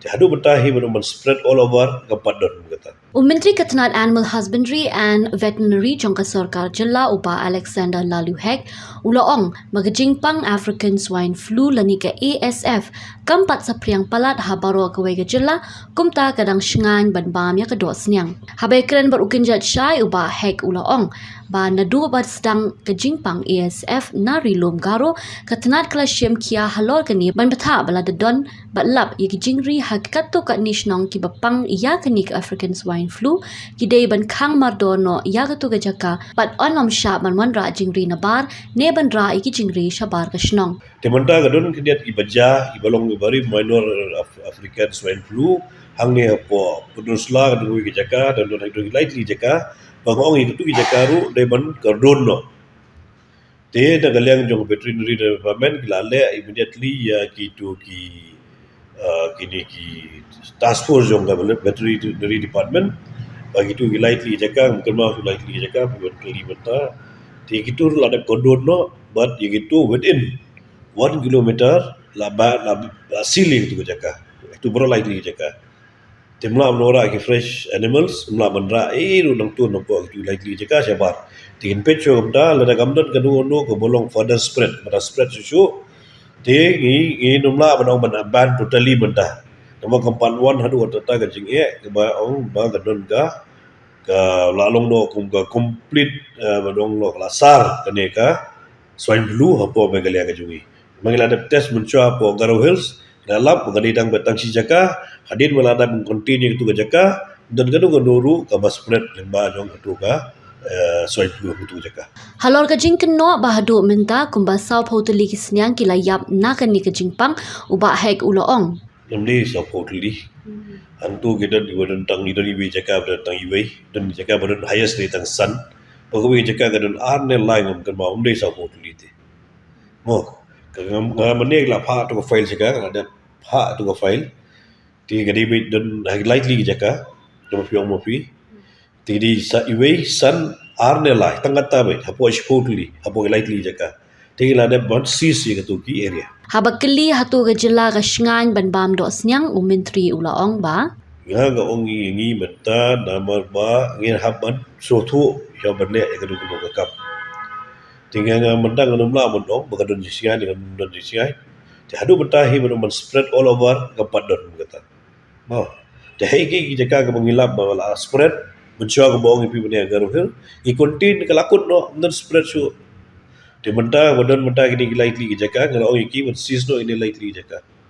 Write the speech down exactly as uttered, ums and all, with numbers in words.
Te haduh mynta hi ban spread all over kam pat don kata. U Myntri ka tnad Animal Husbandry and Veterinary jong ka sorkar jylla u Bah Alexander Laloo Hek u la ong ba ka jingpang African Swine Flu lane ka A S F kam pat saphriang palat ha baroh kawei ka jylla, kumta ka dang shngaiñ ban bam ïa ka dohsniang. Haba ïakren bad u kynjat shai u Bah Hek u la ong ba naduh ba sdang ka jingpang A S F na Ri Lum Garo, ka tnad ka la shim khia halor kane ban batai ba lada don bad lap ïa ki jingri ha katto katne shnong kiba pang ïa kane ka African Swine Flu, ki dei ban khang mardor noh ïa katto ka jaka bad yn ym shah ban wanrah jingri nabar ne ban rah ïa ki jingri shabar ka shnong. Te mynta ka don khyndiat kiba jia, kiba long kiba ri minor Af-, African Swine Flu hangne hapoh Pynursla, ka don kawei ka jaka, don, don, don lai tylli ki jaka. Ba nga ong ïa kito ki jaka ruh dei ban kordon noh. Te na ka liang jong Veterinary Department ki la leh immediately ïa kito ki, uh, kine ki task force jong ka Veterinary Department. Ba kito ki lai tylli ki jaka, mungkin ma ki lai tylli ki jaka, mungkin kali mynta. Te kito ruh la dep kordon noh bad ïa kito within one kilometer la ba, la, la seal ïa kito ki jaka. Kito baroh lai tylli ki jaka. Te ym lah ban wanrah ki fresh animals, ym lah ban rah ei ruh nangto napoh kito ki lai tylli ki jaka shabar. Te ngin peit shuh kumta, lada kam don kano kano kaba long further spread, kaba spread shuh shuh. Te ngi, ngin ym lah ban ong ban ban totally mynta. Namar kam pat wan haduh katta ka jingeh kaba ong ba ka don ka, ka la long noh kum ka complete, eh, ba dang long ka la sar kane ka Swine Flu hapoh Meghalaya ka jong ngi. Ba ngi la dep test mynshuwa hapoh Garo Hills, la lap ba ka dei tang ba tang shi jaka, hadien ba la dep contain ïa kito ki jaka, don kano kano ruh kaba spread lyngba jong kito ka, eh, Swine Flu ha kito ki jaka. Halor ka jingkynnoh ba haduh mynta kumba sawphew tylli ki sniang ki la ïap na kane ka jingpang, u Bah Hek u la ong. Ym dei sawphew tylli. Hangto ki don, ki don tang, ki don iwei jaka, ba don tang iwei, don jaka ba don highest dei tang san. Ba kawei jaka ka don ar ne lai, ngam kynmaw, ym dei sawphew tylli te. Mo, ka ngam, ngam mane la phah to ka file jaka, la dep phah to ka file. Te ka dei ba don ha ki lai tylli ki jaka, da ma phi ong ma phi. Te ka dei sa iwei, san, ar ne lai, tang kata beit, hapoh shiphew tylli, hapoh ki lai tylli ki jaka. Te ki la dep ban cease ïa kato ki area. Haba kylli hato ka jylla ka shngaiñ ban bam dohsniang, u Myntri u la ong ba. Nga nga ong ïa ngi mynta namar ba ngin hap ban sngewthuh ïa ban leh ïa kano kano ka kam. Te nga nga mynta ngan ym lah ban ong ba ka don jingshngaiñ, ka don jingshngaiñ. Te haduh mynta hi ban ong ban spread all over, kam pat don kata. Mo. Te ha ki, ki jaka kaba ngi lap ba la spread, mynshuwa kaba ong ïa phi mynne ha Garo Hills, ngi contain ka la kut noh, ym don spread shuh. Te mynta, ba don mynta kine ki lai tylli ki jaka, nga la ong ïa ki ban cease noh ine lai tylli ki jaka.